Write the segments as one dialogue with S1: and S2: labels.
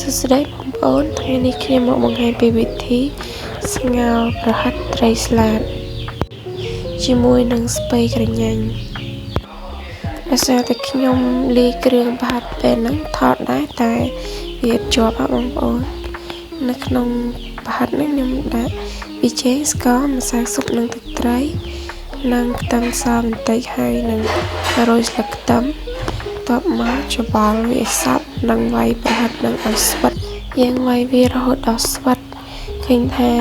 S1: សួស្តីបងប្អូនថ្ងៃនេះខ្ញុំមកបង្ហាញពីវិធីស្ងោរប្រហិតត្រីស្លាតជាមួយនឹងស្ពៃក្រញាញ់ដោយសារតែខ្ញុំលាយគ្រឿងប្រហិតពេលហ្នឹងថតដែរតែវាជាប់ហ៎បងប្អូននៅក្នុងប្រហិតហ្នឹងខ្ញុំដាក់ប៊ីចេងស្ករម្សៅស៊ុបនិងទឹកត្រីនិងខ្ទឹមសបន្តិចហើយនឹងរោយស្លឹកខ្ទឹមតបមកច្បល់វាសព្វនិងវាយប្រហិតនឹងឲ្យស្វិតយើងវាយវារហូតដល់ស្វិតឃើញថា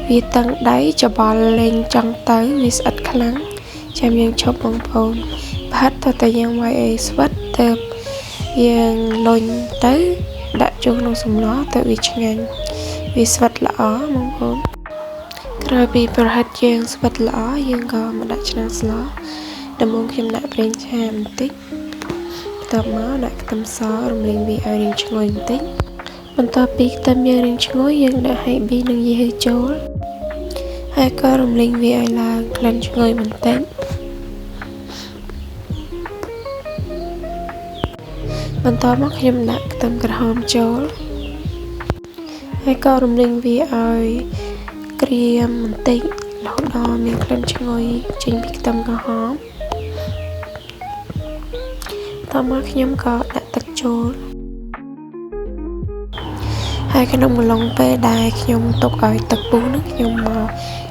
S1: វាតឹងដៃច្បល់លេងចង់ទៅវាស្អិតខ្លាំងចាំយើងឈប់បងប្អូនប្រហិតតើតែយើងវាយឲ្យស្វិតទៅយើងលុញទៅដាក់ចូលក្នុងសម្លទៅវាឆ្ងាញ់វាស្វិតល្អបងប្អូនក្រោយពីប្រហិតយើងស្វិតល្អយើងក៏មកដាក់ឆ្នាំងស្លដំបូងខ្ញុំដាក់ប្រេងឆាបន្តិចបន្ទាប់មកដាក់ខ្ទឹមសរំលីងវាឲ្យរាងឈ្ងុយបន្តិចបន្ទាប់ពីខ្ទឹមយើងរាងឈ្ងុយយើងដាក់ហៃប៊ីនិងយីហឺចូលហើយក៏រំលីងវាឲ្យឡើងក្លិនឈ្ងុយបន្តិចបន្ទាប់មកខ្ញុំដាក់ខ្ទឹមក្រហមចូលហើយក៏រំលីងវាឲ្យក្រៀមបន្តិចរហូតដល់មានក្លិនឈ្ងុយចេញពីខ្ទឹមក្រហមតមកខ្ញុំក៏ដាក់ទឹកចូលហើយក្នុងអំឡុងពេលដែលខ្ញុំទុកឲ្យទឹកពុះនោះខ្ញុំមក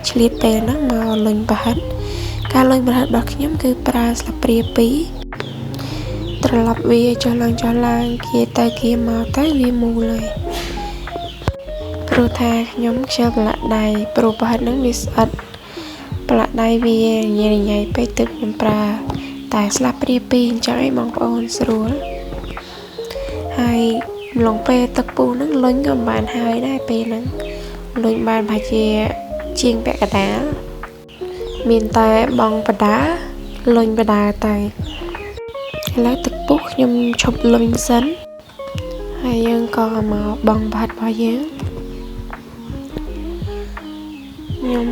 S1: ឆ្លៀតពេលហ្នឹងមកលុញប្រហិតការលុញប្រហិតរបស់ខ្ញុំគឺប្រើស្លាបព្រា2ត្រឡប់វាចុះឡើងគៀទៅគៀមកទៅវាមូលហើយព្រោះថាខ្ញុំខ្ជិលប្រឡាក់ដៃព្រោះប្រហិតហ្នឹងវាស្អិតប្រឡាក់ដៃវាញ៉ៃៗពេកទើបខ្ញុំប្រើតែស្លាបព្រា2អញ្ចឹងឯងបងប្អូនស្រួលហើយអំឡុងពេលទឹកពុះហ្នឹងលុញក៏មិនបានហើយដែរពេលហ្នឹងលុញបានប្រហែលជាជាងពាក់កណ្ដាលមានតែបងបដាលុញបដាតែឥឡូវទឹកពុះខ្ញុំឈប់លុញសិនហើយយើងក៏មកបងប្រហិតរបស់យើងខ្ញុំ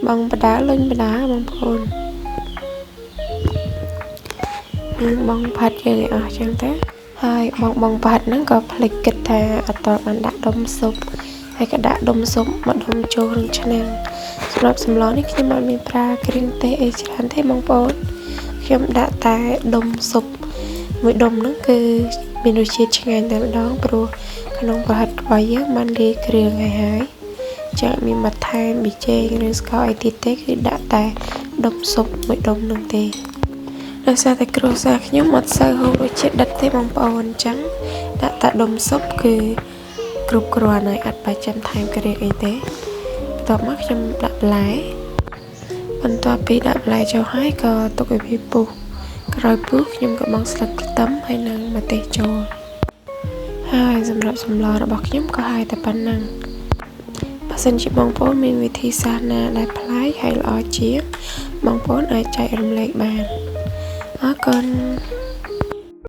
S1: បងបដាលុញបដាបងប្អូននឹងបងផាត់យើងឲ្យអស់ចឹងទៅហើយបងផាត់ហ្នឹងក៏ភ្លេចគិតថាអត់តបានដាក់ដុំស៊ុបហើយក៏ដាក់ដុំស៊ុបមកដុំចូលក្នុងឆ្នាំងសម្រាប់សម្លនេះខ្ញុំអត់មានប្រើគ្រឿងទេសអីច្រើនទេបងប្អូនខ្ញុំដាក់តែដុំស៊ុបមួយដុំហ្នឹងគឺមានរសជាតិឆ្ងាញ់តែម្ដងព្រោះក្នុងប្រហិតរបស់យើងបានលាយគ្រឿងហើយចាក់មានបន្ថែមប៊ីចេងឬស្ករអីទៀតទេគឺដាក់តែដុំស៊ុបមួយដុំហ្នឹងទេដោយសារតែគ្រួសារខ្ញុំអត់សូវហូបរសជាតិដិតទេបងប្អូនអញ្ចឹងដាក់តែដុំស៊ុបគឺគ្រប់គ្រាន់ហើយអត់បាច់ចាំថែមគ្រឿងអីទេបន្ទាប់មកខ្ញុំដាក់បន្លែបន្ទាប់ពីដាក់បន្លែចូលហើយក៏ទុកឲ្យវាពុះក្រោយពុះខ្ញុំក៏បង់ស្លឹកខ្ទឹមហើយនិងម្ទេសចូលហើយសម្រាប់សម្លរបស់ខ្ញុំក៏ហើយតែប៉ុណ្ណឹងបើសិនជាបងប្អូនមានវិធីសាស្ត្រណាដែលប្លែកហើយល្អជាងបងប្អូនអាចចែករំលែកបានអរគុណ។